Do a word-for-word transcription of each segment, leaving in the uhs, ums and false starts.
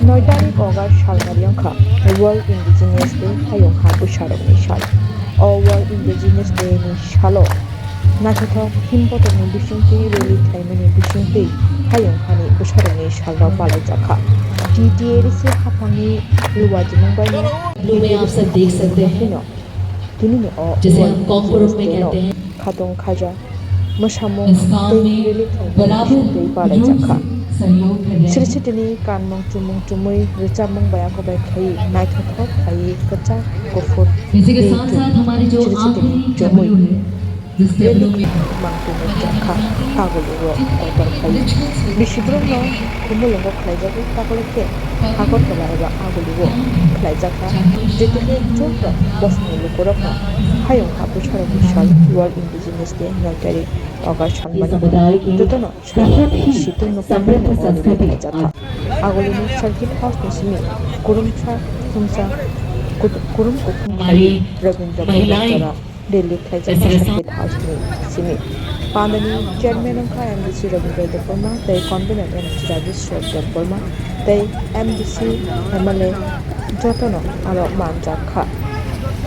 Noi tarik August salmari wngkha World Indigenous Day, hayung ha bwsarokni sal. O World Indigenous Day ni salo naithothok himbothokni bisingtwi rally khlaimani bisingtwi hayung hani bwsarokni salrok palaijakha. T T A D C haphangni luwa jimung baino Blue में आप सब देख सकते हैं। Tinini o Jese hum Kongpuruk mein kehte hain. Khatung khaja, mwsamung tei rili khlaimani tei balaijak kha. Sri Sitini kanmung chumung chumui rwchapmung bai ako bai khlaiwi naithothok khlaiwi kwchak kuphur tei chum Sri Sitini chumui rili mangtwi nukjak kha. Agulio kotor khlaiwi bisi borokno khumulwngo khlaijagwi taklai khe Agartala eba Agulio khlaijakha, J T F joto bosongni lukurokno hayung ha bwsarokni sal World Indigenous Day noi tarik August sanmani jotono swkang situng nukmani khlaijakha. Agulini Circuit House ni simi kurumsa thumsa kurum kuthum Rabindra Bhavan jora rally khlaijak Circuit House ni simi. Pandani chairman wngkha M D C Rabindra Debbarma tei convener M D C Rajeshwar Debbarma tei M D C M L A jotono aro manjak kha.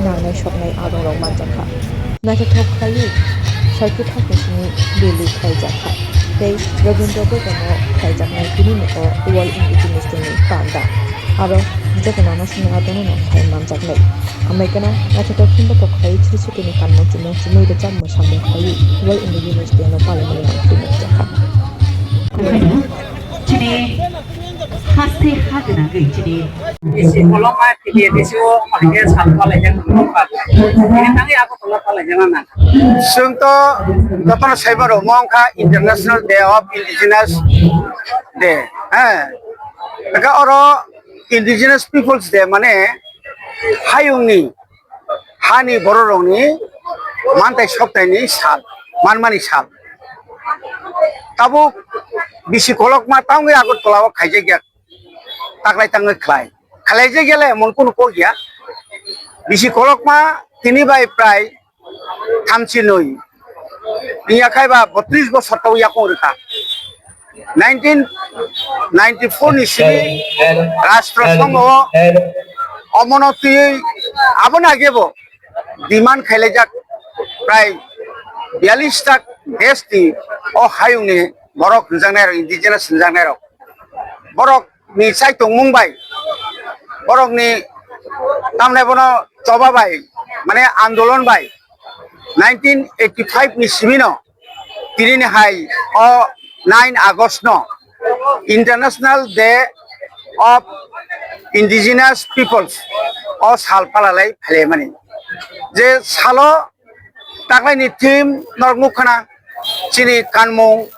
Nangnai soknai adongrok manjak kha. Naithothok khlaiwi Circuit House ni simi rally khlaijak kha tei Rabindra Bhavan o khlaijaknai tini ni o World Indigenous Day ni panda aro jotono nangnai soknai adongrok khai manjaknai. Amai kana naithothok himbothok khlaiwi Sri Sitini kanmung chumung chumui rwchapmung samung khlaiwi World Indigenous Day no palaimani nangkukjakha. Chini haste ha gwnangwi chini bisi kolokma T T A D C o hwnba khe sal palaijak nangkukha. Bini bagwi Agartala palaijak nang. Chwng to jotono sai mano, omo wngkha International Day of Indigenous Day. He. Hwnkhe oro Indigenous Peoples Day mane hayungni, hani bororokni manthai soktaini sal, manmani sal. Tabuk bisi kolokma tangwi Agartala o khaijakya, taklai tangwi khlai. Khlaijak yale emon kunu kok ya. Bisi kolokma tini bai prai thamchi nwi. Wngya khai ba botris bosor tau yakung rwkha. Nineteen ninety-four ni simi Rashtra Sangha o omono twi aboni age bo demand khailaijak prai biyalish ta desh ni o hayung ni borok hwnjaknai rok, indigenous hwnjaknai rok. Borok ni chai tongmung bai, borokni tamni bono choba bai, mane andolon bai nineteen eighty-five ni simino tinini hai o nine August no International Day of Indigenous Peoples o sal palalai phaimani. Je salo taklaini theme norok nukha na, chini kanmung,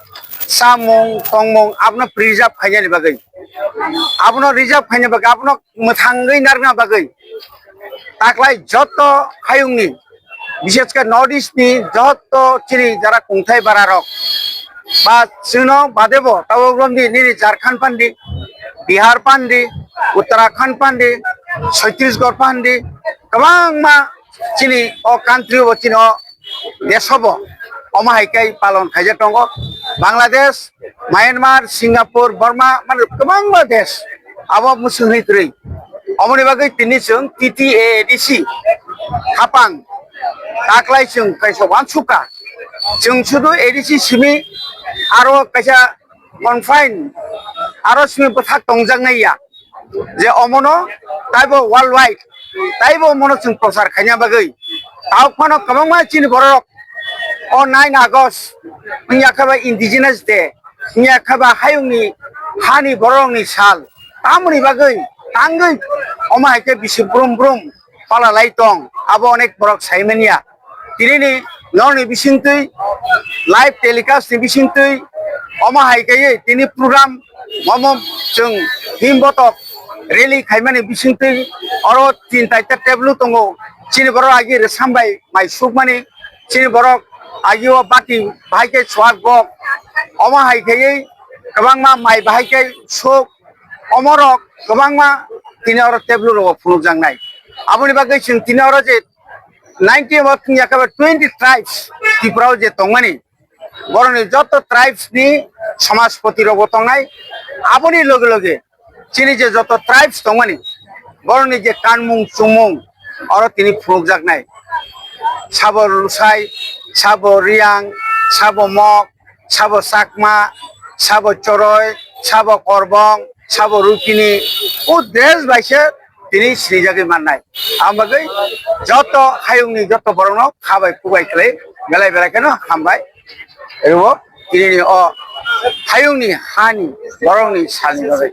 chamung, tongmung abono preserve khainani bagwi, abono reserve khaina bagwi, abono mwthangwi narwkna bagwi taklai joto hayungni, bishesh khe North East ni joto chini jara kungthai bara rok ba chwngno bade bo tabuk romdi nini Jharkhand pandi, Bihar pandi, Uttarakhand pandi, Chhattisgarh pandi, kwbangma chini o country o, chini o desh o bo omo hai khe palon khaijak tongo. Bangladesh, Myanmar, Singapore, Burma, mane kwbangma desh abo mwswk hwnwi kwrwi. Omoni bagwi tini chwng T T A A D C hapang taklai chwng kaisa uansukha. Chwng sudu A D C simi aro kaisa confine aro simi bwthak tongjaknai ya. Je omono taibo worldwide, taibo omono chwng prochar khaina bagwi. Tabuk phano kwbangma chini borok o nine August wngya khe ba Indigenous Day, wngya khe ba hayungni hani borokni sal, tamoni bagwi tangwi omo hai khe bisi brum brum pala lai tong, abo onek borok sai manya. Tinini norni bisingtwi live telecast ni bisingtwi omo hai khe tini program omo chwng him botok rally khaimani bisingtwi oro tin taita table tongo. Chini borok agi rwsam bai mai sukmani, chini borok agi o bati bahai khe swak gok, omo hai khe kwbangma mai bahai khe sok, omorok kwbangma tini oro table rogo phunukjaknai. Aboni bagwi chwng tini oro je nineteen o wngya khe twenty tribes Tripura o je tongmani, borokni joto tribes ni samajpoti rokbo tongnai. Aboni loge loge chini je joto tribes tongmani, borokni je kanmung chumung, oro tini phunukjaknai. Sabo Lusai, sabo Riang, sabo Mok, sabo Chakma, sabo Choroi, sabo Korbong, sabo Rukini, o dress bai se tini sinijagwi mannai. Ang bagwi joto hayungni joto borokno kha bai, kuk bai khlai, belai belai kheno hambai. Ero tini ni o hayungni hani borokni salni bagwi.